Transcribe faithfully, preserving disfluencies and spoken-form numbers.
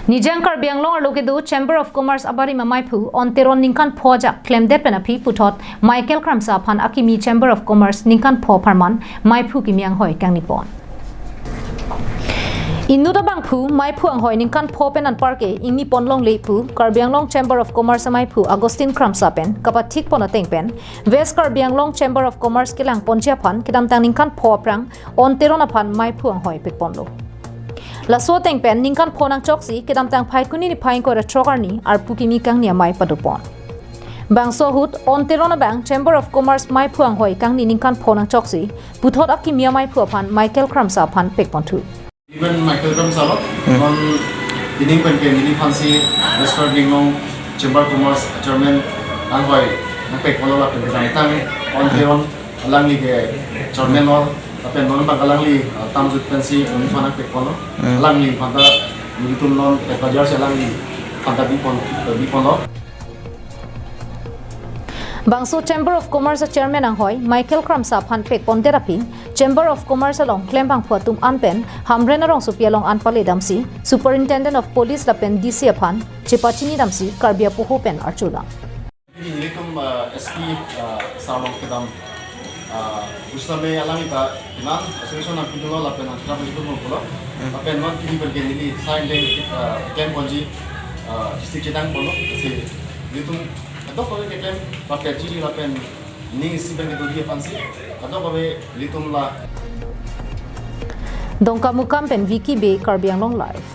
Nijang Karbi Anglong arlo kedo Chamber of Commerce abarim amaiphu On Teron ningkan pho ajak klemdet pen aphi puthot Michael Kramsa aphan akimi Chamber of Commerce ningkan pho apharman maiphu kimi anghoi kangni pon. Inut abangphu maiphu anghoi ningkan pho pen anparke ingni pon longle pu Karbi Anglong Chamber of Commerce amaiphu Augustine Kramsa pen kapathik pon ateng pen West Karbi Anglong Chamber of Commerce kelang ponji aphan kedamtang ningkan pho aphrang On Teron aphan maiphu anghoi pek ponlo. Laso ateng pen ningkan pho nangchoksi kedamtang Phaikuni niphai ingkoi ra throk arni arpu kimi kangni amei pado pon. Bangso ahut On Teron abang Chamber of Commerce maiphu anghoi kangni ningkan pho nangchoksi puthot akimi amaiphu aphan Michael Kramsa aphan pek ponthu. Even Michael Kramsa lo, Hmm. non pining pen ke neli aphansi West Karbi Anglong Chamber of Commerce Chairman anghoi nangpek ponlo lapen kedamtang On Teron alangli ke Chairman lo, lapen non abang alangli, uh, tamjut pensi neli aphan nangpek ponlo, Hmm. alangli aphanta nelitum non advisor si alangli aphanta bi pon, bi ponlo. Bangso Chamber of Commerce Chairman anghoi Michael Kramsa aphan pek pondet aphi Chamber of Commerce along klembangphu atum an pen Hamren arongsopi along an pale damsi Superintendent of Police lapen D C aphan chepachini damsi Karbi apoho pen archulang. Pini nelitum, uh, S P, uh, sir along kedam, uh, usame alangli ta inan association nangpidunlo lapen nangkedam nelitum pulo. Hmm. Lapen non pini pen ke neli sign deng, uh, klem ponji, uh, district chedang ponlo. Si nelitum kadokave keklem lapen chiri lapen ning isi pen keduri aphansi kadokave nelitum la. Dongkamukam pen Vicky Bey, Karbi Anglong Live.